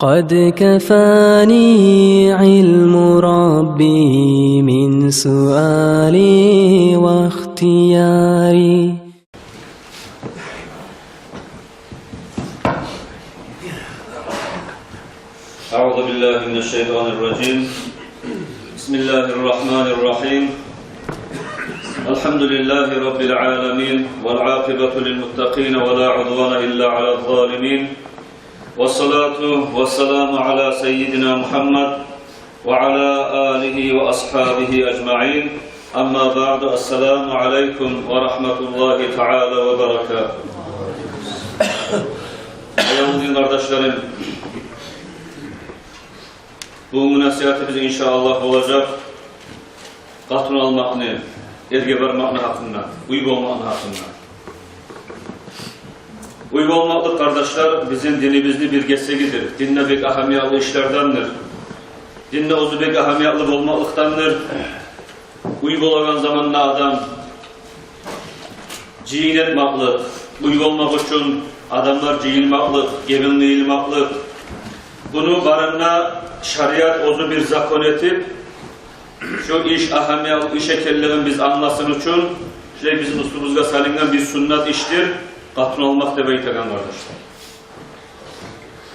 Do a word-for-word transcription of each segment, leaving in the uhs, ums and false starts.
قد كفاني علم ربي من سؤالي واختياري. أعوذ بالله من الشيطان الرجيم. بسم الله الرحمن الرحيم. الحمد لله رب العالمين، والعاقبة للمتقين، ولا عدوان إلا على الظالمين، والصلاة والسلام على سيدنا محمد وعلى آله وأصحابه أجمعين. أما بعد، السلام عليكم ورحمة الله تعالى وبركاته. Аявлу дин къардашларым, бу насигьатыбыз, иншааллагь, болажакъ къатын алмакъны, эрге бармакъны гьакъында, уьй болмакъны гьакъында. Уьй болмакълыкъ, къардашлар, бизин динибизни бир гесегидир. Динде бек агьамиятлы ишлердендир. Динде оьзю бек агьамиятлы болмакълыкъдандыр. Уьй болагъан заманда адам жыйын этмакълыкъ, уьй болмакъ учун адамлар жыйылмакълыкъ, гебин къыйылмакълыкъ. Буну барына шариат оьзю бир закон этип, шо иш агьамиятлы иш экенлигин биз англасын учун, шулай бизин уьстюбюзге салынгъан бир суннат ишдир къатын алмакъ деп айтагъан, къардашлар.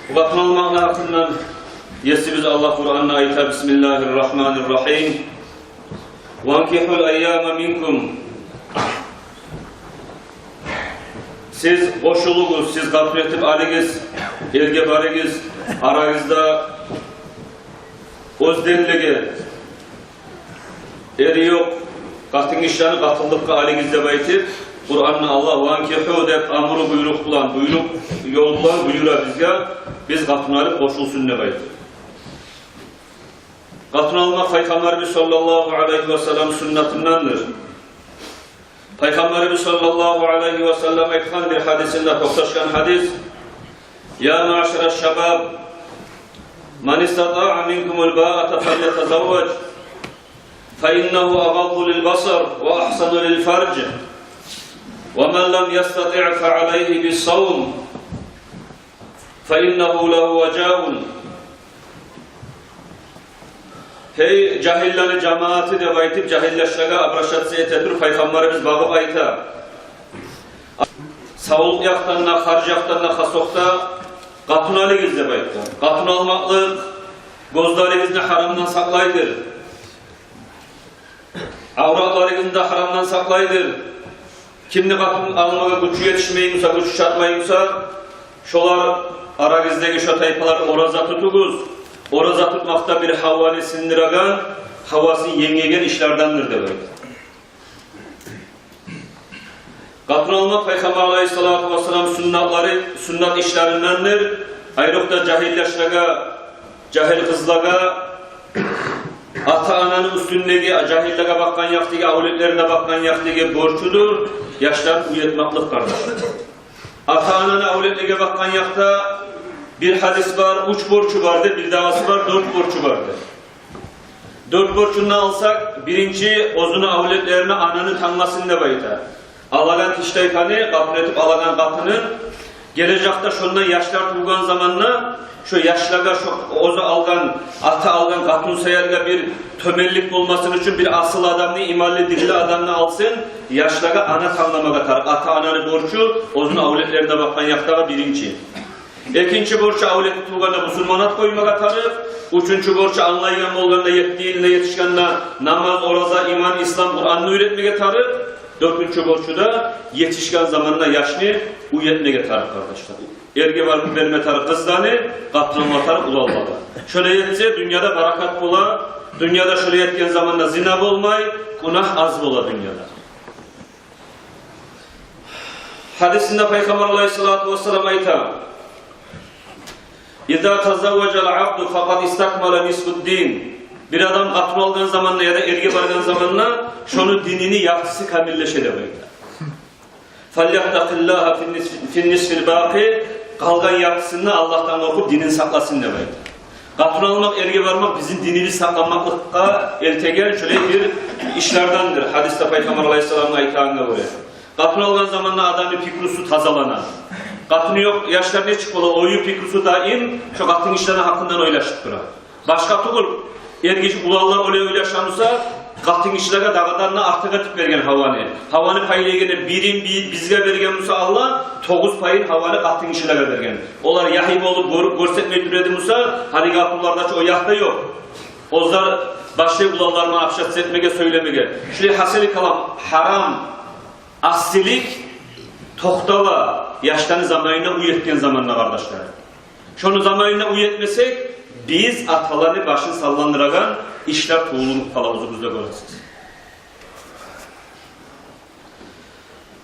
Бу къатын алмакъны гьакъындан Есибиз Аллагь Къуранда айта: بسم الله الرحمن الرحيم. وانكحوا الأيامى منكم. Сиз къошулугъуз, сиз къатын этип алыгъыз, эрге барыгъыз, арагъызда оьзденлиги, эри ёкъ къатынгишилени къатынлыкъгъа алыгъыз деп айтып, Къуранда Аллагь «وانكحوا» деп амру буйрукъ булан, буйрукъ ёл булан буюра бизге, биз къатын алып къошулсун деп айтып. Къатын алмакъ Пайхаммарыбыз саллаллагьу алайгьи васаллам суннатындандыр. Пайхаммарыбыз саллаллагьу алайгьи васаллам айтгъан бир гьадисинде, токъташгъан гьадис: يا معشر الشباب، من استطاع منكم الباءة فليتزوج، فإنه أغض للبصر وأحصن للفرج، ومن لم يستطع فعليه بالصوم، فإنه له وجاء. Гьей, жагьиллени жамааты деп айтып, жагьил яшлагъа обращаться эте туруп, Пайхаммарыбыз багъып айта: савлукъ якъдан да, харж якъдан да, хасокъда къатын алыгъыз деп айтгъан. Къатын алмакълыкъ гёзлеригизни гьарамдан сакълайдыр. Авратларыгъызны да гьарамдан сакълайдыр. Кимни къатын алмагъа гючю етишмей буса, гючю чатмай буса, шолар, арагъыздагъы шо тайпалар, ораза тутугъуз. Ораза тутмакъ да бир гьаваны сындырагъан, гьавасын енгеген ишлердендир деп айта. Къатын алмакъ Пайхаммар алайгьиссалату вассалам суннатлары, суннат ишлериндендир. Айрокъда жагьил яшлагъа, жагьил къызлагъа ата-ананы уьстюндеги, жагьиллеге бакъгъан якъдагъы, авлетлерине бакъгъан якъдагъы борчудур яшларын уьй этмакълыкъ, къардаш. Ата-ананы авлетлеге бакъгъан якъда бир гьадис бар, уьч борчу бар деп, бирдагъысы бар, дёрт борчу бар деп. Дёрт борчундан алсакъ, биринчи, оьзюню авлетлерине ананы тангласын деп айта. Алагъан тиштайпаны, къатын этип алагъан къатынын, гележекде шондан яшлар тувгъан заманда, шо яшлагъа шо оьзю алгъан, ата алгъан къатын саялы бир тёбенлик болмасын учун, бир асыл адамны, иманлы, динли адамны алсын, яшлагъа ана тангламагъа тарыкъ. Ата-ананы борчу оьзюню авлетлерине бакъгъан якъдагъы биринчи. Экинчи борчу, авлети тувгъанда бусурман этип къоймагъа тарыкъ. Уьчюнчю борчу, англайгъан болгъанда, етти йылына етишгенде, намаз, ораза, иман, ислам, Къуранны уьйретмеге тарыкъ. Дёртюнчю борчу да, етишген заманда яшны уьй этмеге тарыкъ, къардашлар. Эрге барып берме тарыкъ къызланы, къатын алма тарыкъ уланлагъа. Шолай этсе, дюньяда баракат бола, дюньяда шолай этген заманда зина болмай, гюнагь аз бола дюньяда. Гьадисинде Пайхаммар алайгьиссалату вассалам айта: «Иза тазавважал абду факъад истакмала нисфуд дин». Бир адам къатын алгъан заманда яда эрге баргъан заманда шону динини яртысы камиллеше деп айта. «Фальяттакъиллагьа фин нисфи-, фин нисфил бакъи», къалгъан яртысында Аллагьдан къоркъуп, динин сакъласын деп айта. Къатын алмакъ, эрге бармакъ бизин динибиз сакъланмакълыкъгъа элтеген шолай бир ишлердендир. Гьадисде Пайхаммар алайгьиссаламны айтагъангъа гёре, къатын алгъан заманда адамны пикрусу тазалана. Къатыны ёкъ яшлар нечик бола, ою, пикрусу даим шо къатынгишилени гьакъындан ойлашып тура. Башгъа тюгюл, эргиши уланлар олай ойлаша буса, къатынгишилеге дагъыдан да артыкъ этип берген Гьаваны. Гьаваны пайлайгъаны бирин би-, бизге берген буса Аллагь, тогъуз пайын Гьаваны къатынгишилеге берген. Олар ягьи болуп гёрюп гёрсетмей тура эди буса, гьалиги къатынларда чы о якъда ёкъ. Оьзлер башлай уланлар булан общаться этмеге, сёйлемеге. Шулай гьасили калам, гьарам, асилик токътала яшланы заманында уьй этген заманда, къардашлар. Шону заманында уьй этмесек, биз аталаны башын салландырагъан ишлер тувулунуп къала, оьзюгюз де гёресиз.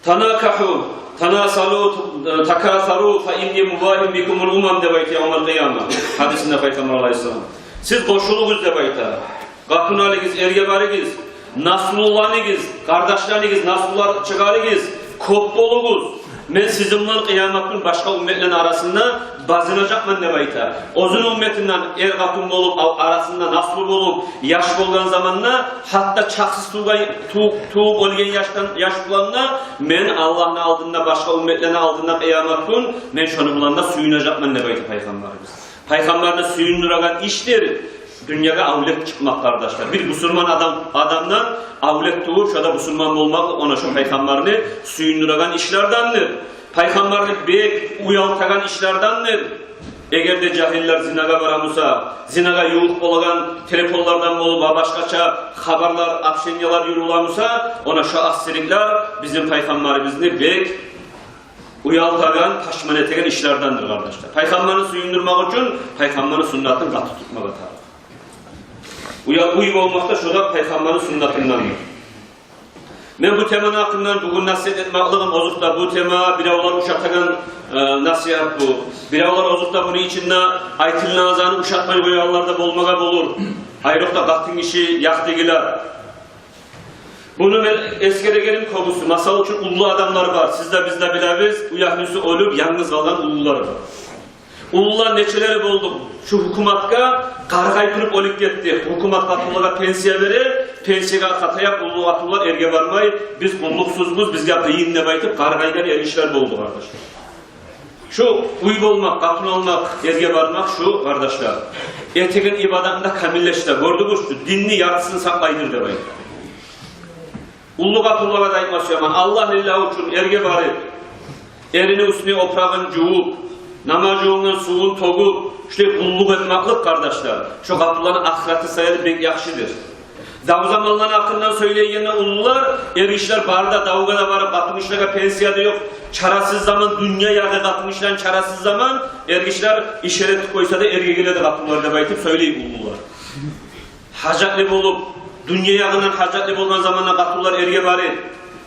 «Танакагьу, танасалу, такасару, фа инни мубагьин бикумул умам», — деп айта явмал къияма гьадисинде Пайхаммар алайгьиссалам. Сиз къошулугъуз деп айта. Къатын алыгъыз, эрге барыгъыз, наслуланыгъыз, къардашланыгъыз, наслулар чыгъарыгъыз, кёп болугъуз. Мен сизин булан къыямат гюн башгъа умметлени арасында базынажакъман деп айта. Оьзюню умметинден эр-къатын болуп, ал-, арасында наслу болуп, яш болгъан заманда, гьатта чакъсыз тувгъан, ту-, тувуп оьлген яшдан, яш булан да мен Аллагьны алдында, башгъа умметлени алдында къыямат гюн мен шону булан да сююнежекмен деп айта Пайхаммарыбыз. Пайхаммарны сююндюреген ишдир дюньягъа авлет чыкъмакъ, къардашлар. Бир бусурман адам, адамдан авлет тувуп, шо да бусурман болмакъ, она шо Пайхаммарны сююндюреген ишлердендир. Пайхаммарны бек уялтагъан ишлердендир. Эгер де жагьиллер зинагъа бара буса, зинагъа ювукъ болагъан телефонлардан болуп, ва башгъача хабарлар, общениялар юрюле буса, она шо асиликлер бизин Пайхаммарыбызны бек уялтагъан, пашман этеген ишлердендир, къардашлар. Пайхаммарны сююндюрмек учун Пайхаммарны суннатын къатты тутмагъа тарыкъ. Уя-, уьй болмакъ да шо да Пайхаммарны суннатындандыр. Мен бу теманы гьакъындан бугюн насигьат этмеклигим, озокъда, бу тема биревлер ушатагъан, э, насигьат бу. Биревлер, озокъда, муну ичинде айтылгъан затны ушатмай къоягъанлар да болмагъа болур. Айрокъда къатынгиши якъдагъылар. Муну мен эсгерегеним кёбюсю, масал учун, уллу адамлар бар. Сиз де, биз де билебиз, уьягьлюсю оьлюп, янгыз къалгъан уллулар бар. Уллулар нечелери болду шу гьукуматгъа къаргъай туруп оьлюп гетди. Гьукумат къатынлагъа пенсия бере, пенсиягъа къатаяп, уллу къатынлар эрге бармай, биз къуллукъсузбуз, бизге къыйын деп айтып, къаргъайгъан эргишилер болду, къардашлар. Шу уьй болмакъ, къатын алмакъ, эрге бармакъ шу, къардашлар, этеген ибадатны да камиллешдире. Гёрдюгюз чю, динни яртысын сакълайдыр деп айта. Уллу къатынлагъа да айтма сюемен, Аллагь лиллагь учун эрге барып, эрини уьстюне опурагъын жувуп, намаз жувунгъан сувун тёгюп, шулай къуллукъ этмеклик, къардашлар, шу къатынланы ахыраты саялы бек яхшыдыр. Дав заманланы гьакъындан сёйлейгенде, уллулар, эргишилер бары да давгъа да барып, къатынгишилеге пенсия да ёкъ, чарасыз заман, дюнья ягъы къатынгишилени чарасыз заман, эргишилер иш эретип къойса да, эрге геледи къатынлар деп айтып сёйлей уллулар. Гьажатлы болуп, дюнья ягъындан гьажатлы болгъан заманда къатынлар эрге барып,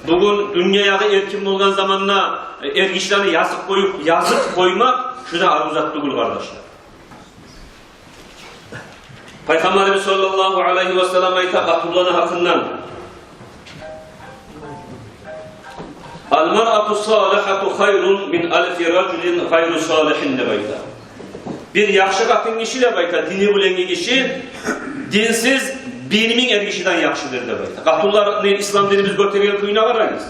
бугюн дюнья ягъы эркин болгъан заманда, э, эргишилени язып къоюп, язып къоймакъ, шу да арив зат тюгюл, къардашлар. Пайхаммарыбыз саллаллагьу алайгьи ва саллам айта къатынланы гьакъындан: «Ал-маръату салихату хайрун мин алфи ражулин гъайру салихин», — деп айта. Бир яхшы къатынгиши, деп айта, дини булангъы гиши, динсиз бир минг эргишиден яхшыдыр деп айта. Къатынланы ислам динибиз гётерген кююне къарагъыз.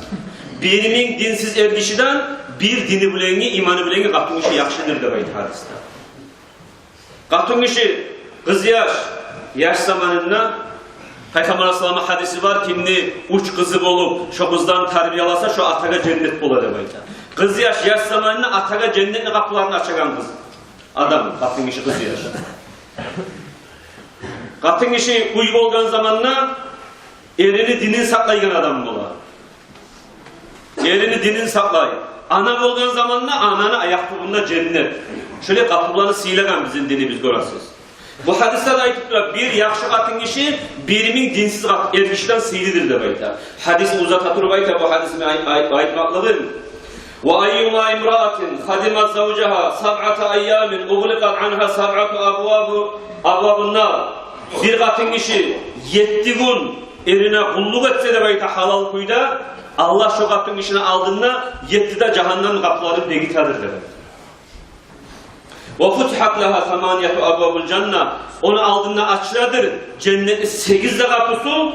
Бир минг динсиз эргишиден бир дини булангъы, иманы булангъы къатынгиши яхшыдыр деп айта гьадисде. Къатынгиши, къызъяш, яш заманында, Пайхаммар алайгьиссаламны гьадиси бар, кимни уьч къызы болуп, шо къыздан тарбияласа, шо атагъа женнет бола деп айта. Къызъяш, яш заманында атагъа женнетни къапуларын ачагъан къыз. Адам, къатынгиши, къызъяш. Къатынгиши уьй болгъан заманда эрини динин сакълайгъан адам бола. Эрини динин сакълай. Ана болгъан заманда ананы аякъ тюбюнде женнет. Шолай къатынланы сыйлагъан бизин динибиз, гёресиз. Бу гьадисде де айтып тура, бир яхшы къатынгиши бир минг динсиз къат-, эргишиден сыйлыдыр деп айта. Гьадисни узата туруп айта, бу гьадисни ай-, ай-, айтмакълыгъын. «Ва айюма имраатин хадимат завжагьа сабъата айямин угъликъат ангьа сабъату абвабу, абвабун нар». Бир къатынгиши етти гюн эрине къуллукъ этсе деп айта гьалал кюйде, Аллагь шо къатынгишини алдында етти де жагьаннам къапуларын бегитедир деп айта. «Ва футигьат лагьа саманияту абвабул жанна». Ону алдында ачыладыр женнетни сегиз де къапусу.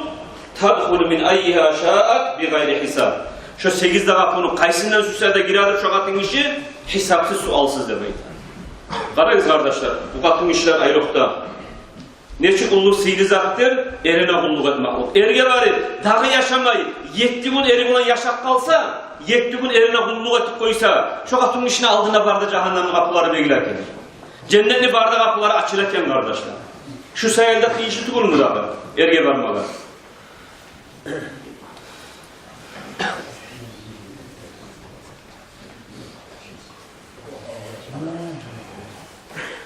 «Тадхулу мин аййигьа шаат би гъайри гьисаб». Шо сегиз де къапуну къайсындан сюйсе де гиредир шо къатынгиши. Гьисапсыз, суалсыз деп айта. Къарагъыз, къардашлар, бу къатын ишлер айрокъда нечик уллу сыйлы затдыр, эрине къуллукъ этмеклик. Эрге барып, дагъы яшамай, етти гюн эри булан яшап къалса, етти гюн эрине къуллукъ этип къойса, шо къатын ишни алдына бары да жагьаннемни къапулары бегиле экен. Женнетни бары да къапулары ачыла экен, къардашлар. Шу саялы да къыйынлы тюгюлмю дагъы эрге бармагъа?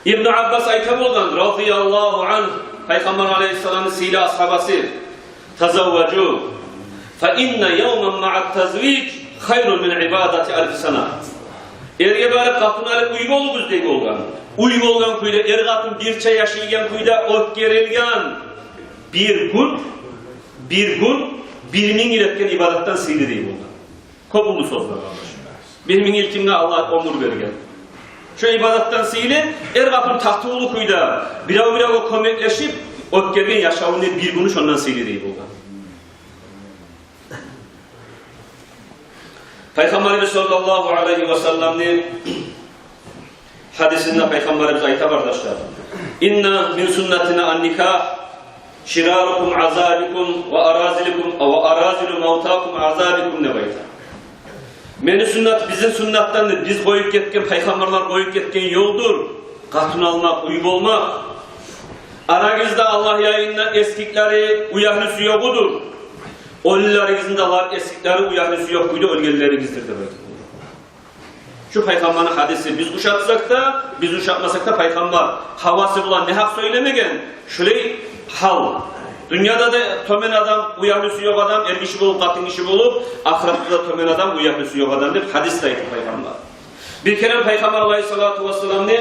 Ибну Аббас айта болгъан, радияллагьу ангь, Пайхаммар алайгьиссаламны сыйлы асгьабасы: «Тазавважу, фа инна явман маъат тазвиж хайрун мин ибадати алфи сана». Эрге барып, къатын алып, уьй болугъуз дей болгъан. Уьй болгъан кюйде, эр-къатын бирче яшайгъан кюйде оьтгерилген бир гюн, бир гюн бир минг йыл этген ибадатдан сыйлы дей болгъан. Кёп уллу сёз бар, къардаш. Бир минг йыл кимге Аллагь оьмюр берген? Шо ибадатдан сыйлы, эр-къатын татывлу кюйде, бирев-биревге кёмеклешип оьтгерген яшавуну бир гюню шондан сыйлы дей болгъан. Пайхаммарыбыз саллаллагьу алайгьи ва салламны гьадисинде Пайхаммарыбыз айта, къардашлар: «Инна мин суннатина ан-никагь, ширарукум азабикум ва аразиликум, ва аразилу мавтакум азабикум», — деп айта. Мени суннат, бизин суннатдан, биз къоюп гетген, пайхаммарлар къоюп гетген ёлдур къатын алмакъ, уьй болмакъ. Арагъызда Аллагь янында эсгиклери, уьягьлюсю ёгъудур. Оьлюлеригизни де, олар эсгиклери, уьягьлюсю ёкъ кюйде оьлгенлеригиздир деп айта. Шу Пайхаммарны гьадиси, биз ушатсакъ да, биз ушатмасакъ да, Пайхаммар гьавасы булан негьакъ сёйлемеген. Шулай гьал. Дюньяда да тёбен адам, уьягьлюсю ёкъ адам, эргиши болуп, къатынгиши болуп, ахыратда да тёбен адам, уьягьлюсю ёкъ адам деп гьадисде айта Пайхаммар. Бир керен Пайхаммар алайгьиссалату вассаламны,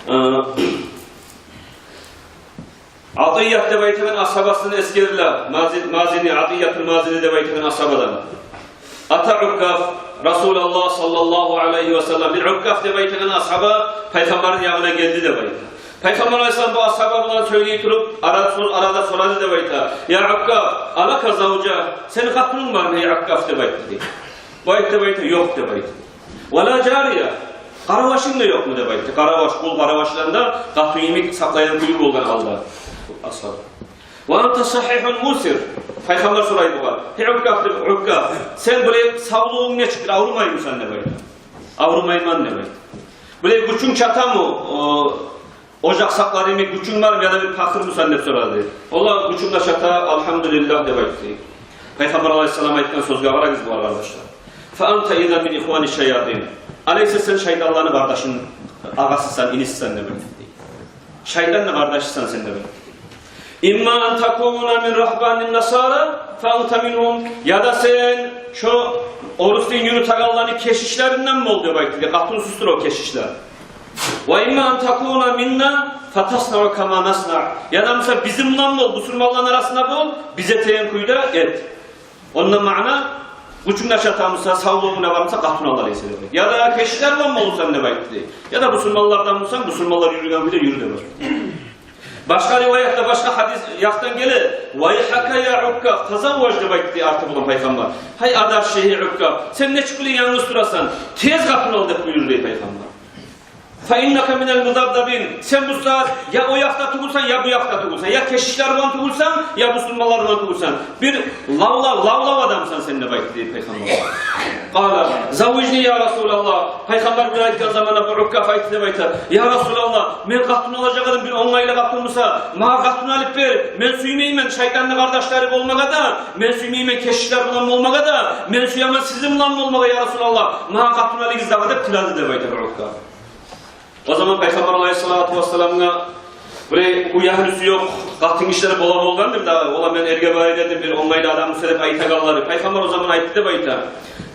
э, Атият деп айтагъан асгьабасын эсгериле. Мази-, Мазини, Атиятул Мазини деп айтагъан асгьабадан. Ата Уккаф Расулаллагь саллаллагьу алайгьи ва саллам. Бир Уккаф деп айтагъан асгьаба Пайхаммарны ягъына гелди деп айта. Пайхаммар алайгьиссалам бу асгьаба булан сёйлей туруп, ара-, сёз арада сорады деп айта: «Я Уккаф, алака завжа, сени къатынынг бармы, эй Уккаф?» — деп айтды дей. Бу айтды деп айта: «Ёкъ», — деп айтды. «Ва ла жария, къаравашынг да ёкъму?» — деп айтды. Къараваш, къул къаравашланы да къатын йимик сакълайгъан кюю болгъан гьалда асгьаб. «Ва анта сагьигьун мусир». Пайхаммар сорай бугъар: «Гьей Уккаф, — деп, — Уккаф, сен булай савлугъунг нечик, аврумаймысан?» — деп айтды. «Аврумайман», — деп айтды. «Булай гючюнг чатамы, о, ожакъ сакълар йимик гючюнг бармы, яда бир пакъырмысан?» — деп сорады. «Валлагь, гючюм де чата, алгьамдулиллагь», — деп айтды. Пайхаммар алайгьиссалам айтгъан сёзге къарагъыз, булар, къардашлар. «Фа анта изан мин ихвани шаятин». Алайса сен шайтанланы къардашын, агъасысан, инисисен деп айтды. Шайтанны къардашысан сен деп айтды. «Имма ан такуна мин рагьбани н-насара, фа анта мингьум». Яда сен шо орус дин юрютегенлени кешишлеринден бол деп айтды. Къатынсуздур о кешишлер. «Ва имма ан такуна минна, фа таснау кама насна». Яда буса бизин булан бол, бусурманланы арасында бол, биз этеген кюйде эт. Онда маъна, гючюнг де чатамыса, савлугъунг да бармыса, къатын ал алайса деп айтды. Яда кешишлер булан боласан деп айтды. Яда бусурманлардан боласан, бусурманлар юрюген кюйде юрю деп айтды. Башгъа риваятда, башгъа гьадис якъдан геле: «Вайгьака я Уккаф, тазавваж», — деп айтды арты булан Пайхаммар. «Гьай адашчы, гьей Уккаф, сен нечик булай янгыз турасан? Тез къатын ал», — деп буюрду дей Пайхаммар. «Фа иннака минал музабзабин». Сен бу сагьат я о якъда тюгюлсен, я бу якъда тюгюлсен, я кешишлер булан тюгюлсен, я бусурманлар булан тюгюлсен. Бир лавлав, лавлав адамсан сен деп айтды дей Пайхаммар. «Къала заввижни я Расулаллагь». Пайхаммар булай айтгъан заманда бу Уккаф айтды деп айта: «Я Расулаллагь, мен къатын алажакъ эдим, бир онгайлы къатын буса, магъа къатын алып бер. Мен сюймеймен шайтанны къардашлары болмагъа да, мен сюймеймен кешишлер булан болмагъа да, мен сюемен сизин булан болмагъа, я Расулаллагь. Магъа къатын алыгъыз дагъы», — деп тиледи деп айта бу Уккаф. О заман Пайхаммар алайгьиссалату вассаламгъа бир уьягьлюсю ёкъ къатынгишилер бола болгъандыр да, ола: «Мен эрге барайым эдим, бир онгайлы адам буса», — деп айтагъанлары. Пайхаммар о заман айтды деп айта: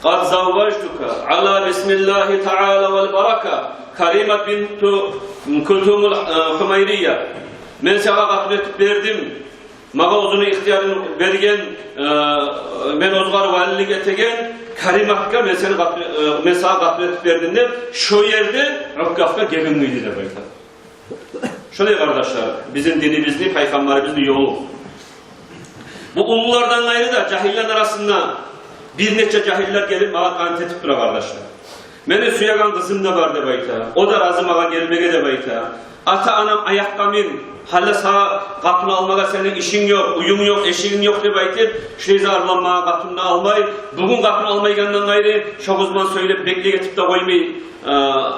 «Къад завважтука ала бисмиллагьи таала вал барака, Каримат бинту Кулсумул, э, Хумайрия. Мен сагъа къатын этип бердим. Магъа оьзюню ихтиярын берген, э, мен огъар валилик этеген Кариматгъа мен сени къат-, э, мен сагъа къатын этип бердим», — деп, шо ерде Уккафгъа гебин къыйды деп айта. Шолай, къардашлар, бизин динибизни, Пайхаммарыбызны ёлу. Бу уллулардан къайры да жагьиллени арасында бир нече жагьиллер гелип магъа къаныт этип тура, къардашлар. «Мени сюеген къызым да бар», — деп айта. «О да рази магъа гелмеге», — деп айта. «Ата-анам аякъгъа мин, гьали сагъа къатын алмагъа сени ишинг ёкъ, уьюнг ёкъ, эшигинг ёкъ», — деп айтып, шулай зарланмагъа, къатын да алмай. Бугюн къатын алмайгъандан къайры, шо къыз булан сёйлеп, беклик этип де къоймай, э,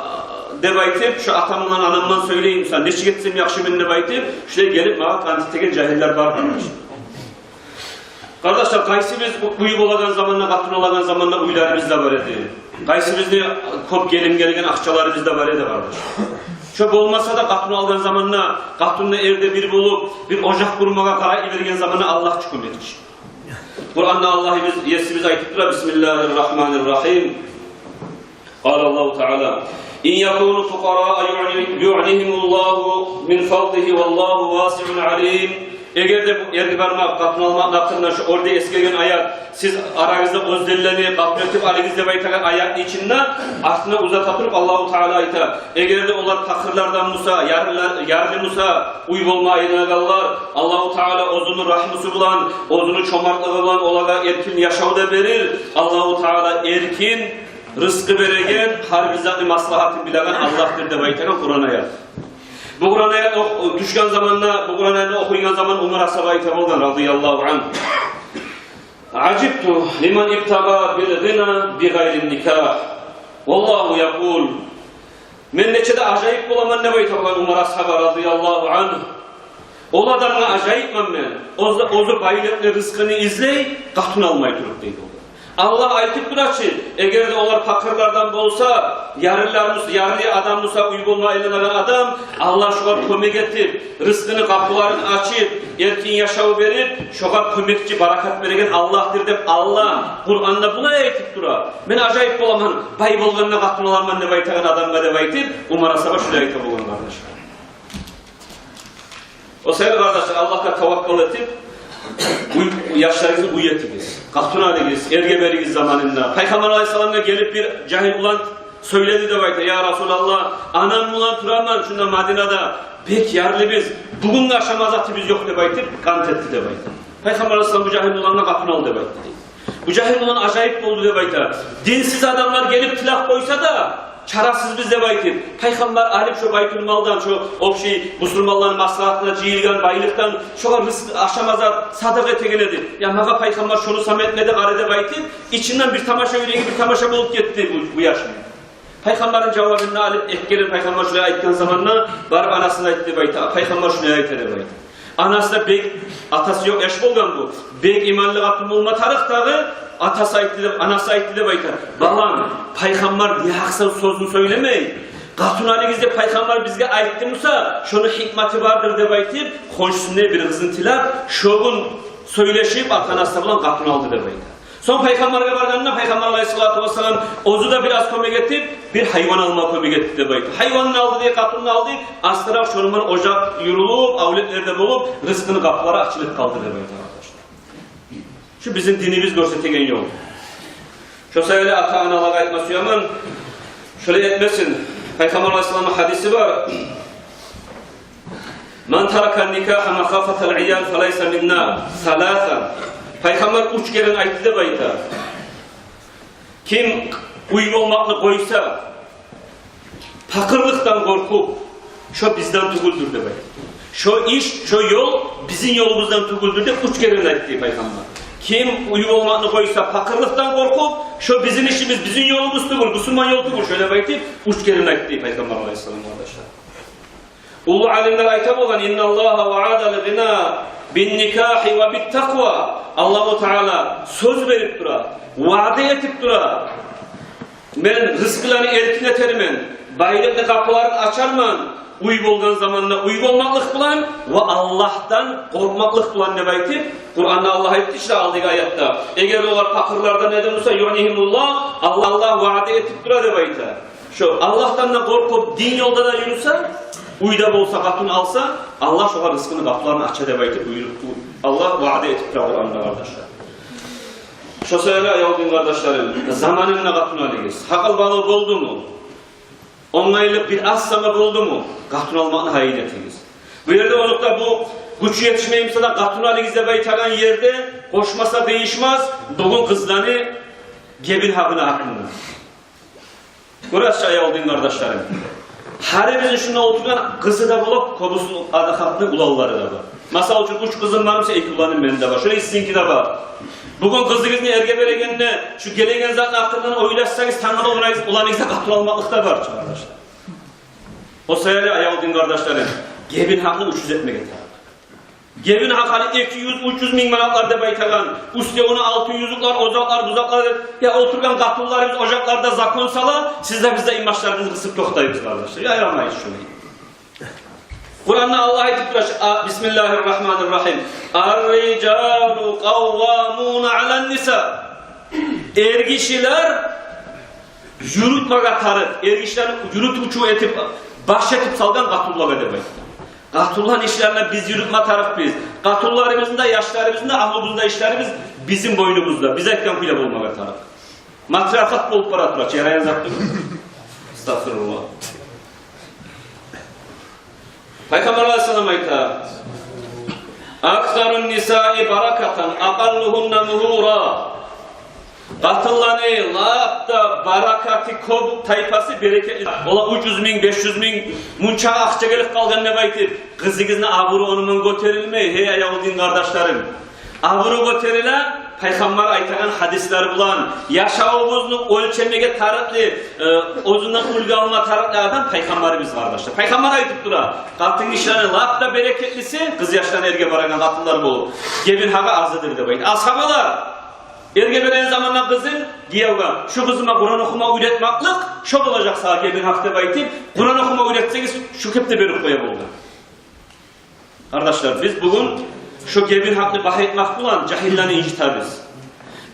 деп айтып, шо атам булан анам булан сёйлейим, сен нечик этсем яхшы мен деп айтып, шулай гелип магъа къант этеген жагьиллер бар, къардаш. Къардашлар, къайсыбыз уьй болагъан заманда, къатын алагъан заманда уьйлерибиз де бар эди. Къайсыбызны кёп гелим гелген акъчаларыбыз да бар эди, къардаш. Шо болмаса да, къатын алгъан заманда, къатынны эрде бир болуп, бир ожакъ къурмагъа къарай йиберген заманда Аллагь чы кёмекчи. Къуранда Аллагьыбыз, Есибиз айтып тура: «Бисмиллагьир рагьманир рагьим». Къала Аллагьу Таала: «Ин якуну фукъараа югъни-, югънигьимуллагьу мин фадлигьи валлагьу васиун алим». Эгер де бу эрге бармакъ, къатын алмакъны гьакъында шо оьрде эсгерген аят, сиз арагъызда оьзденлени къатын этип алыгъыз деп айтагъан аятны ичинде, артына узата туруп Аллагьу Таала айта: эгер де олар пакъырлардан буса, ярлылар, ярлы буса, уьй болма айланагъанлар, Аллагьу Таала оьзюню рагьмусу булан, оьзюню чомартлыгъы булан олагъа эркин яшав да берир. Аллагьу Таала эркин рызкъы береген, гьар бир затны маслагьатын билеген Аллагьдыр деп айтагъан Къуран аят. Бу Къуран аят ох-, тюшген заманда, бу Къуран аятны охуйгъан заман Умар асгьаба айта болгъан, радияллагьу ангь: «Ажибту лиман ибтагъа бил гъина би гъайри никагь. Валлагьу якъул». Мен нече де ажайып боламан деп айта болгъан Умар асгьаба, радияллагьу ангь. Ол адамгъа ажайыпман мен. Оьзю, оьзю байлыкъны, рызкъыны излей, къатын алмай туруп, дейди ол. Аллагь айтып тура чы, эгер де олар пакъырлардан болса, ярлылар буса, ярлы адам буса, уьй болма айланагъан адам, Аллагь шогъар кёмек этип, рызкъыны къапуларын ачып, эркин яшав берип, шогъар кёмекчи, баракат береген Аллагьдыр деп Аллагь Къуранда булай айтып тура. Мен ажайып боламан, бай болгъанда къатын аламан деп айтагъан адамгъа деп айтып, Умар асгьаба шулай айта болгъан, къардашлар. О саялы, къардашлар, Аллагьгъа таваккал этип, уьй, яшларыгъызны уьй этигиз, къатын алыгъыз, эрге беригиз заманында. Пайхаммар алайгьиссаламгъа гелип бир жагьил улан сёйледи деп айта: «Я Расулаллагь, анам булан тураман шунда Мадинада, бек ярлыбыз, бугюн ашама затыбыз ёкъ», — деп айтып, къант этди деп айта. Пайхаммар алайгьиссалам бу жагьил улангъа: «Къатын ал», — деп айтды, дейди. Бу жагьил улан ажайып болду деп айта. Динсиз адамлар гелип тилеп къойса да, чарасызбыз деп айтып, пайхаммар алып шо байтулмалдан, шо общий бусурманланы маслагьатына жыйылгъан байлыкъдан шогъар рызкъы, ашама зат садагъа этеген эди. Я магъа пайхаммар шону сама этмеди гьали деп айтып, ичинден бир тамаша, юреги бир тамаша болуп гетди бу, бу яшны. Пайхаммарны жавабын да алып, экинчи керен пайхаммар шулай айтгъан заманда барып анасына айтды деп айта. Пайхаммар шулай айта деп айта. Анасы да бек, атасы ёкъ яш болгъан бу. Бек иманлы къатын болма тарыкъ дагъы, атасы айтды деп, анасы айтды деп айта: «Балам, пайхаммар не гьакъсыз сёзню сёйлемей. Къатын алыгъыз деп пайхаммар бизге айтды буса, шону гьикматы бардыр», — деп айтып, хоншусундан бир къызны тилеп, шо гюн сёйлешип, ата-анасы булан къатын алды деп айта. Сонг пайхаммаргъа баргъанда, пайхаммар алайгьиссалату вассалам оьзю де бираз кёмек этип, бир гьайван алма кёмек этди деп айта. Гьайванны алды дей, къатынны алды, астаракъ шону булан ожакъ юрюлюп, авлетлер де болуп, рызкъыны къапулары ачылып къалды деп айта, къардашлар. Шу бизин динибиз гёрсетеген ёл. Шо саялы ата-аналагъа айтма сюемен, шолай этмесин. Пайхаммар алайгьиссаламны гьадиси бар. «Ман таракан никагьа махафатал иял фалайса минна». Саласан. Пайхаммар уьч керен айтды деп айта. Ким уьй болмакъны къойса, пакъырлыкъдан къоркъуп, шо бизден тюгюлдюр деп айта. Шо иш, шо ёл бизин ёлубуздан тюгюлдюр деп уьч керен айтды пайхаммар. Ким уьй болмакъны къойса, пакъырлыкъдан къоркъуп, шо бизин ишибиз, бизин ёлубуз тюгюл, бусурман ёл тюгюл, шолай айтып, уьч керен айтды пайхаммар алайгьиссалам, къардашлар. Уллу алимлер айта болгъан: «Инналлагьа ваадал гъина бин никагьи ва бит такъва». Аллагьу Таала сёз берип тура, ваъда этип тура: «Мен рызкъыланы эркин этермен, байлыкъны къапуларын ачарман, уьй болгъан заманда уьй болмакълыкъ булан ва Аллагьдан къоркъмакълыкъ булан», — деп айтып, Къуранда Аллагь айтды чы алдагъы аятда. Эгер олар пакъырлардан эди буса, югънигьимуллагь, Аллагь, Аллагь ваъда этип тура деп айта. Шо Аллагьдан да къоркъуп, дин ёлда да юрюсе, уьйде болса, къатын алса, Аллагь шогъар рызкъыны къапуларын ача деп айтып буюрукъ. Аллагь ваъда этип тура Къуранда, къардашлар. Шо саялы, аявлу дин къардашларым, заманында къатын алыгъыз. Гьакъылбалыкъ болдуму? Онгайлыкъ бир аз сама болдуму? Къатын алмакъны гьайын этигиз. Бу ерде озокъда, бу гючю етишмей буса да, къатын алыгъыз деп айтагъан ерде къошмаса къыйышмас бугюн къызланы гебин гьакъыны гьакъында. Гёресиз чи, аявлу дин къардашларым, гьар бизин шунда олтургъан къызы да бола, кёбюсю ада хатны уланлары да бар. Масал учун, уьч къызым бар буса, эки уланым мени де бар. Шолай сизинки де бар. Бугюн къызыгъызны эрге берегенде, шу гелеген затны гьакъындан ойлашсагъыз, тангала уланыгъыз, уланыгъыз да къатын алмакълыкъ да бар чы, къардашлар. О саялы, аявлу дин къардашларым, гебин гьакъны учуз этмеге тарыкъ. Гебин гьакъы эки юз, уьч юз минг манатлар деп айтагъан, уьстевюне алтын юзюклер, о затлар, бу затлар деп, я олтургъан къатынларыбыз ожакъларда закон сала, сиз де, биз де инбашларыбызны къысып токътайбыз, къардашлар. Ярамай шуну. Къуранда Аллагь айтып тура, а, бисмиллагьир рагьманир рагьим. Ар-рижалу къаввамуна алан-ниса. Эргишилер юрютмеге тарыкъ, эргишилени юрютювчю этип, баш этип салгъан къатынлагъа деп айтды. Къатынланы ишлерин биз юрютме тарыкъбыз. Къатынларыбызны да, яшларыбызны да, агьлюбюзню де ишлери бизин бойнубузда. Биз айтгъан кюйде болмагъа тарыкъ. Матриархат болуп бара тура чы, ярайгъан зат тюгюл. Астагъфируллагь. Пайхаммар алайгьиссалам айта: «Аксарун-нисаи баракатан, акъаллугьунна мугьура». Къатынланы лап да баракаты кёп тайпасы берекетли. Олар уьч юз минг, беш юз минг, мунча акъча гелип къалгъан деп айтып, къызыгъызны абуру онуман гётерилмей, гьей, аявлу дин къардашларым. Абуру гётериле Пайхаммар айтагъан гьадислер булан, яшавубузну оьлчемеге тарыкълы, э, оьзюнден уьлгю алма тарыкълы адам Пайхаммарыбыз, къардашлар. Пайхаммар айтып тура, къатынгишилени лап да берекетлиси, къызъяшланы эрге барагъан къатынлар болуп, гебин гьакъы азыдыр деп айта. Асгьабалар, эрге береген заманда къызын гиевге, шу къызыма Къуран охума уьйретмеклик, шо болажакъ сагъа гебин гьакъ деп айтып, Къуран охума уьйретсегиз, шу кепде берип къоя болгъан. Къардашлар, биз бугюн шу гебин гьакъны багьа этмек булан жагьиллени инжитебиз.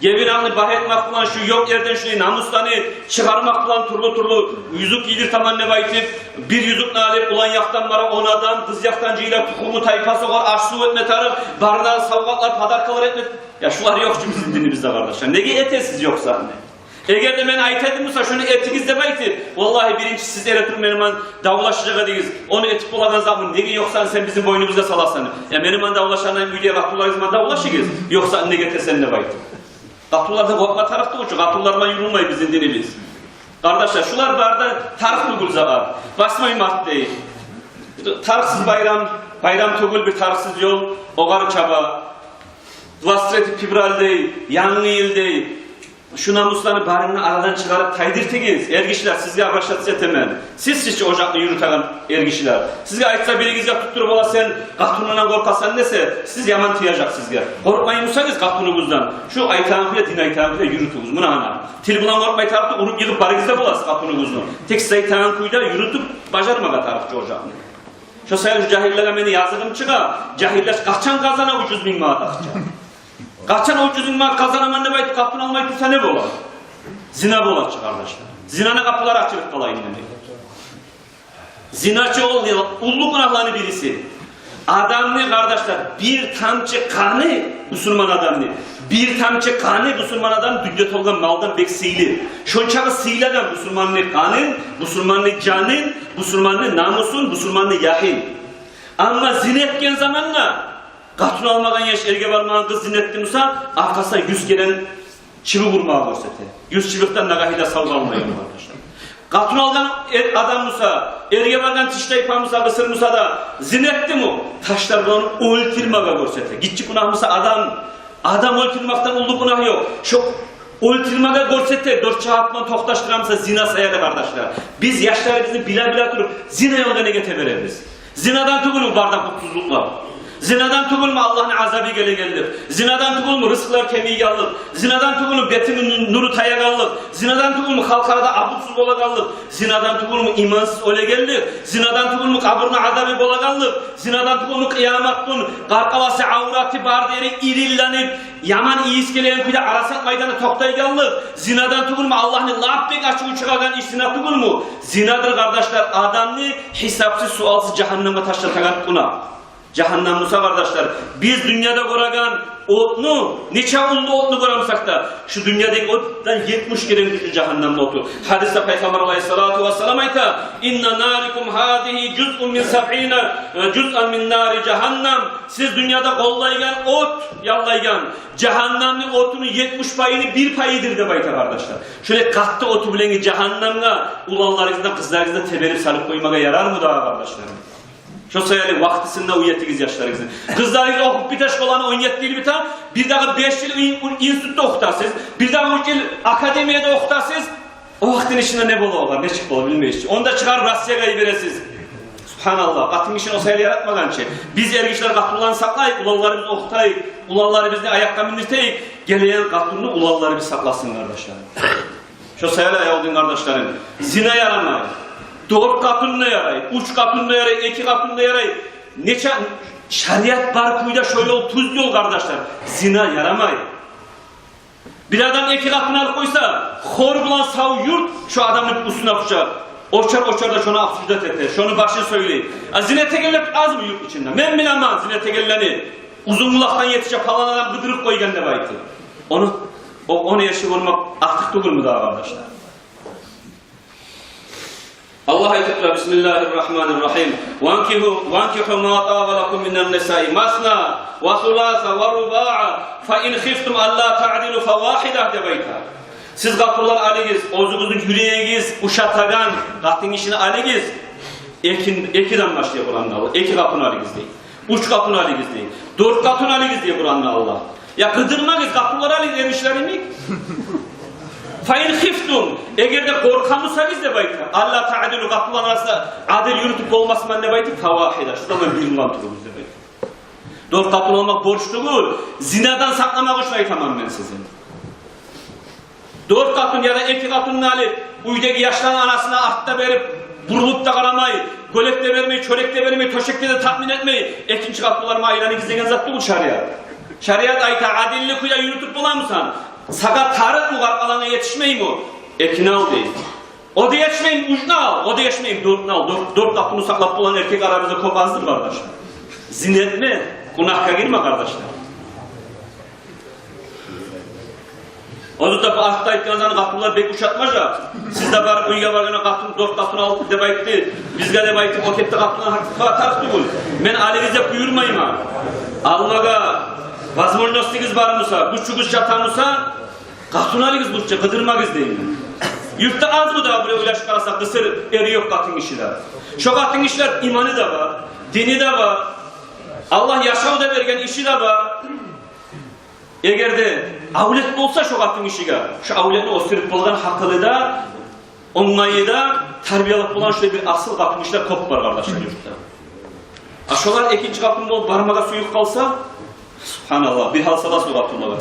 Гебин гьакъны багьа этмек булан шу ёкъ ерден шуну намусланы чыгъармакъ булан тюрлю-тюрлю юзюк гийдиртемен деп айтып, бир юзюкню алып, улан якъдан бара он адам, къыз якъдан жыйыла, тухуму, тайпасы огъар аш-сув этме тарыкъ, барына савгъатлар, подаркалар этме. Я шулар ёкъ чу бизин динибизде, къардашлар. Неге этесиз ёкъ затны? Эгер де мен айта эдим буса, шуну этигиз деп айтып, валлагьи, биринчи сиз эретуруп мени булан давлашажакъ эдигиз. Ону этип болагъан затмы, неге ёкъ затны сен бизин бойнубузгъа саласан? Я мени булан давлашагъандан уьйде къатынларыгъыз булан давлашыгъыз, ёкъ затны неге этесен деп айтып. Къатынлардан къоркъма тарыкъ тюгюл чю, къатынлар булан юрюлмей бизин динибиз. Къардашлар, шулар бары да тарыкъ тюгюл затгъа. Восьмой март дей. Тарыкъсыз байрам, байрам тюгюл, бир тарыкъсыз ёл, огъар чаба. Двадцать третье февраль дей, Янгы йыл дей. Шу намусланы барын да арадан чыгъарып тайдыртыгъыз. Эргишилер, сизге обращаться этемен. Сиз, сиз чи ожакъны юрютеген эргишилер. Сизге айтса, билигизге тутдуруп ала, сен къатынындан къоркъасан десе, сиз яман тиежек сизге. Къоркъмай бусагъыз къатыныгъыздан, шу айтагъан кюйде, дин айтагъан кюйде юрютюгюз. Муна гьана. Тил булан къоркъмай тарыкъ да, уруп йыгъып барыгъыз да боласыз къатыныгъызны. Тек сиз айтагъан кюйде юрютюп бажармагъа тарыкъ чы ожакъны. Шо саялы шу жагьиллеге мени языгъым чыгъа. Жагьиллер къачан къазана уьч юз минг манат акъча? Къачан уьч юз минг манат къазанаман деп айтып къатын алмай турса, не бола? Зина бола чы, къардашлар. Зинаны къапулары ачылып къала инде. Зина чы ол уллу гюнагьланы бириси. Адамны, къардашлар, бир тамчы къаны, бусурман адамны, бир тамчы къаны бусурман адам дюньяда болгъан малдан бек сыйлы. Шончакъы сыйлы адам бусурманны къанын, бусурманны жанын, бусурманны намусун, бусурманны ягьын. Амма зина этген заманда, къатын алмагъан яш, эрге бармагъан къыз зина этди буса, аркъасына юз керен чыбыкъ урмагъа гёрсете. Юз чыбыкъдан нагагьы да сав къалмай, къардашлар. Къатын алгъан эр-, адам буса, эрге баргъан тиштайпа буса, къысыр буса да, зина этдими, ташлар булан оьлтюрмеге гёрсете. Гиччи гюнагь буса, адам, адам оьлтюрмекден уллу гюнагь ёкъ. Шо оьлтюрмеге гёрсете, дёрт шагьат булан токъташдыра буса, зина саялы, къардашлар. Биз яшларыбызны биле-биле туруп, зина ёлгъа неге теберебиз? Зинадан тюгюлмю бары да къутсузлукълар? Зинадан тюгюлмю Аллагьны азабы гелегенлик? Зинадан тюгюлмю рызкъылар кемийгенлик? Зинадан тюгюлмю бетингни нуру таягъанлыкъ? Зинадан тюгюлмю халкъ арада абурсуз болагъанлыкъ? Зинадан тюгюлмю имансыз оьлегенлик? Зинадан тюгюлмю къабурну азабы болагъанлыкъ? Зинадан тюгюлмю къыямат гюн къаркъарасы, авраты, бары ери ирилленип, яман ийис гелеген кюйде Арасат майданда токътайгъанлыкъ? Зинадан тюгюлмю Аллагьны лап бек ачуву чыгъагъан иш зина тюгюлмю? Зинадыр, къардашлар, адамны гьисапсыз, суалсыз жагьаннемге ташлатагъан гюнагь. Жагьаннем буса, къардашлар, биз дюньяда гёреген Отну, нече уллу отну гёремисек де, шу дюньядагъы отдан етмиш керен гючлю жагьаннамны оту. Гьадисде Пайхаммар алайгьиссалату вассалам айта: «Инна нарикум гьазигьи жузъун мин сабъина, э, жузъан мин нари жагьаннам». Сиз дюньяда къоллайгъан от, яллайгъан жагьаннамны отуну етмиш пайыны бир пайыдыр деп айта, къардашлар. Шолай къатты оту булангъы жагьаннамгъа уланларыгъызны, къызларыгъызны теберип салып къоймагъа ярармы дагъы, къардашлар? Шо саялы вакътисинде уьйретигиз яшларыгъызны. Къызларыгъыз охуп бите, школаны, он етти йыл бите, бир дагъы беш йыл ин-, институтда охутасыз, бир дагъы уьч йыл академияда охутасыз. О вакътини ичинде не бола олар, нечик бола, билмейсиз. Онда чыгъарып Россиягъа йибересиз. Субгьаналлагь, къатын гишини о саялы яратмагъан чы. Биз, эргишилер, къатынланы сакълайыкъ, уланларыбызны охутайыкъ, уланларыбызны аякъгъа миндиртейик. Гелеген къатынны уланларыбыз сакъласын, къардашлар. Шо саялы, аявлу дин къардашларым, зина ярамай. Дёрт къатын да ярай, уьч къатын да ярай, эки къатын да ярай. Нече шариат бар кюйде шо ёл тюз ёл, къардашлар. Зина ярамай. Бир адам эки къатын алып къойса, хор булан сав юрт шо адамны уьстюне тюше. Очар-очар да шону обсуждать эте, шону башын сёйлей. А зина этегенлер азмы юрт ичинде? Мен билемен зина этегенлени. Узунбулакъдан етише, палан адам къыдырып къойгъан деп айтып. Ону, о, ону эши болмакъ артыкъ тюгюлмю дагъы, къардашлар? Аллагь айтып тура: «Бисмиллагьи ррагьмани ррагьим. Ванкигьу, ванкигьу ма таба лакум минан нисаи масна ва суласа ва рубаъа, фа ин хифтум алла таъдилу фа вагьида», — деп айта. Сиз къатынлар алыгъыз, оьзюгюзню юрегигиз ушатагъан къатын гишини алыгъыз. Эки, экиден башлай Къуранда Аллагь. Эки къатын алыгъыз дей. Уьч къатын алыгъыз дей. Дёрт къатын алыгъыз дей Къуранда Аллагь. Я къыдырмагъыз, къатынлар алыгъыз, эргишилер йимик. Фа ин хифтум, эгер де къоркъа бусагъыз деп айта, алла таъдилу, къатынлар арасында адил юрютюп болмасман деп айтып, фа вагьида, шо заман бир булан туругъуз деп айта. Дёрт къатын алмакъ борч тюгюл, зинадан сакъламакъ учун айтаман мен сизге. Дёрт къатын яда эки къатынны алып, уьйдеги яшланы анасына артда берип, бурулуп да къарамай, гёлек де бермей, чёрек де бермей, тёшекге де таъмин этмей, экинчи къатын булан айланып гизеген зат тюгюл шариат. Шариат айта: адилли кюйде юрютюп боламысан? Сагъа тарыкъмы, къаркъарангъа етишмейми? Экини ал дей. О да етишмейми, уьчню ал, о да етишмейми, дёртню ал. Дёрт, дёрт къатынны сакълап болагъан эркек арабызда кёп аздыр, къардашлар. Зина этме, гюнагьгъа гирме, къардашлар. Ону да бу артда айтгъан затны къатынлар бек ушатмажакъ. Сиз де барып, уьйге баргъанда къатын, дёрт къатын алды деп айтды, бизге деп айтып, о кепде къатынлар гьакъ тарыкъ тюгюл. Мен алыгъыз деп буюрмайман. Алмагъа возможностугъуз бар буса, гючюгюз чата буса, къатын алыгъыз, лучше къыдырмагъыз деймен. Юртда азмы дагъы, бирев ойлашып къараса, къысыр эри ёкъ къатын гишилер? Шо къатын гишилер иманы да бар, дини де бар, Аллагь яшав да берген, иши де бар. Эгер де авлет болса шо къатын гишиге, шо авлетни оьсдюрюп болагъан гьакъылы да, онгайы да, тарбиялап болагъан шолай бир асыл къатын гишилер кёп бар, къардашлар, юртда. А шолар экинчи къатын болуп бармагъа сююп къалса, субгьаналлагь, бир гьал саласыз о къатынлагъа.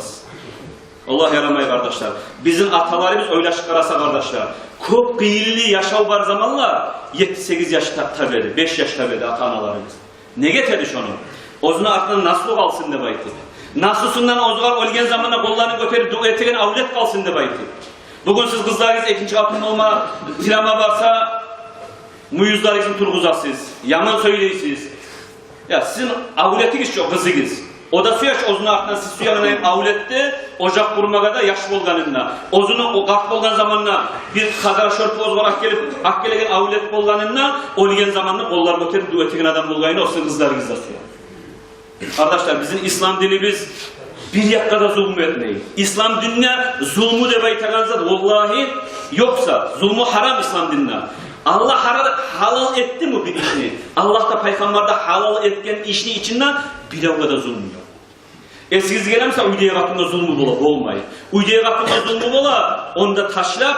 Валлагь, ярамай, къардашлар. Бизин аталарыбыз, ойлашып къараса, къардашлар, кёп къыйынлы яшав бар заманлар, етти-сегиз яшда табеди, беш яшда табеди ата-аналарыбыз. Неге этеди шону? Оьзюню артындан наслу къалсын деп айтып. Наслусундан оьзюгер оьлген заманда къолларын гётерип дуа этеген авлет къалсын деп айтып. Бугюн сиз къызларыгъыз экинчи къатын болма тилеме барса, мюйюзлеригизни тургъузасыз, яман сёйлейсиз. Я, сизин авлетигиз чи о къызыгъыз. О да сюе чи оьзюню артындан, сиз сюегендей авлетде ожакъ къурмагъа да, яш болгъанында. Оьзюню о къарт болгъан заманда бир къадара шорпа оьзюгер алып гелип, алып гелеген авлет болгъанында, оьлген заманда къоллар гётерип дуа этеген адам болгъанына, о сизин къызларыгъыз да сюе. Къардашлар, бизин ислам динибиз бир якъгъа да зулму этмей. Ислам динде зулму деп айтагъан зат, валлагьи, ёкъ зат. Зулму гьарам ислам динде. Аллагь гьара-, гьалал этдими бир ишни? Аллагь да, пайхаммар да гьалал этген ишни ичинде биревге де зулму ёкъ. Эсигизге гелемиса, уьйдеги къатынгъа зулму бола? Болмай. Уьйдеги къатынгъа зулму бола, онда ташлап,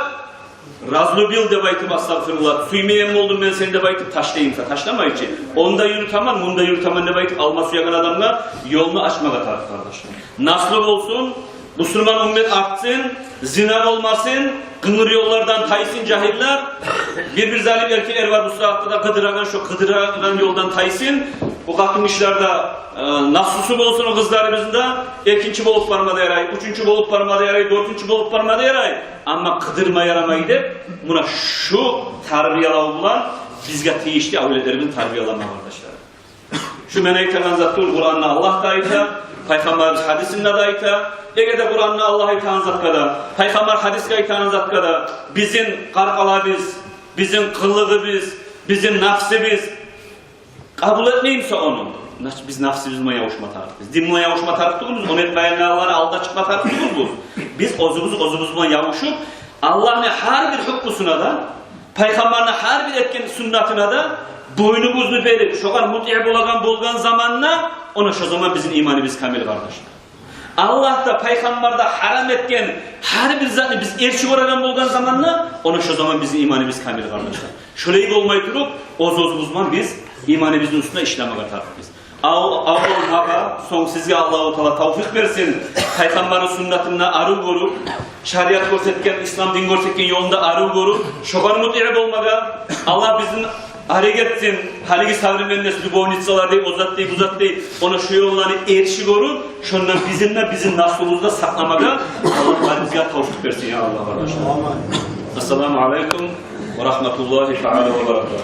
разлюбил деп айтып, астагъфируллагь, сюймейген болдум мен сени деп айтып, ташлайым буса, ташламай чы. Онда юрютемен, мунда юрютемен деп айтып, алма сюеген адамгъа ёлну ачмагъа тарыкъ, къардашлар. Наслу болсун, бусурман уммат артсын, зина болмасын, къынгыр ёллардан тайсын жагьиллер. Бир-бир залим эркеклер бар бу сагьатда да къыдырагъан, шо къыдырагъан ёлдан тайсын. Бу къатын гишилер де, э, наслусу болсун о къызларыбызны да, экинчи болуп барма да ярай, уьчюнчю болуп барма да ярай, дёртюнчю болуп барма да ярай. Амма къыдырма ярамай деп, муна шу тарбиялав булан бизге тийишли авлетлерибизни тарбиялама, къардашлар. Шу мен айтагъан зат тюгюл, Къуранда Аллагь да айта, Пайхаммарыбыз гьадисинде де айта, эгер де Къуранда Аллагь айтагъан затгъа да, Пайхаммар гьадисде айтагъан затгъа да бизин къаркъарабыз, бизин къылыгъыбыз, бизин нафсыбыз къабул этмей буса ону, значит, биз нафсыбыз булан ябушма тарыкъбыз. Дин булан ябушма тарыкъ тюгюлбюз, ону этмегенлени алдына чыкъма тарыкъ тюгюлбюз. Биз оьзюбюз оьзюбюз булан ябушуп, Аллагьны гьар бир гьукмусуна да, Пайхаммарны гьар бир этген суннатына да бойнубузну берип, шогъар мутиъ болагъан болгъан заманда, она шо заман бизин иманыбыз камил, къардашлар. Аллагь да, Пайхаммар да гьарам этген гьар бир затны биз эрши гёреген болгъан заманда, она шо заман бизин иманыбыз камил, къардашлар. Шолай болмай туруп, оьз-оьзюбюз булан биз иманыбызны уьстюнде ишлемеге тарыкъбыз. Ав-, аввал магъа, сонг сизге Аллагьу Таала тавфикъ берсин. Пайхаммарны суннатын арив гёрюп, шариат гёрсетген, ислам дин гёрсетген ёлун да арив гёрюп, шогъар мутиъ болмагъа. Аллагь бизин арек этсин, гьалиги современность, любовницалар дей, о зат дей, бу зат дей, она шо ёлланы эрши гёрюп, шондан бизин де, бизин наслубузну да сакъламагъа Аллагь барыбызгъа тавфикъ берсин, я Аллагь, къардашлар. Амин. Ассаламу алейкум ва рагьматуллагьи таала ва баракатугь.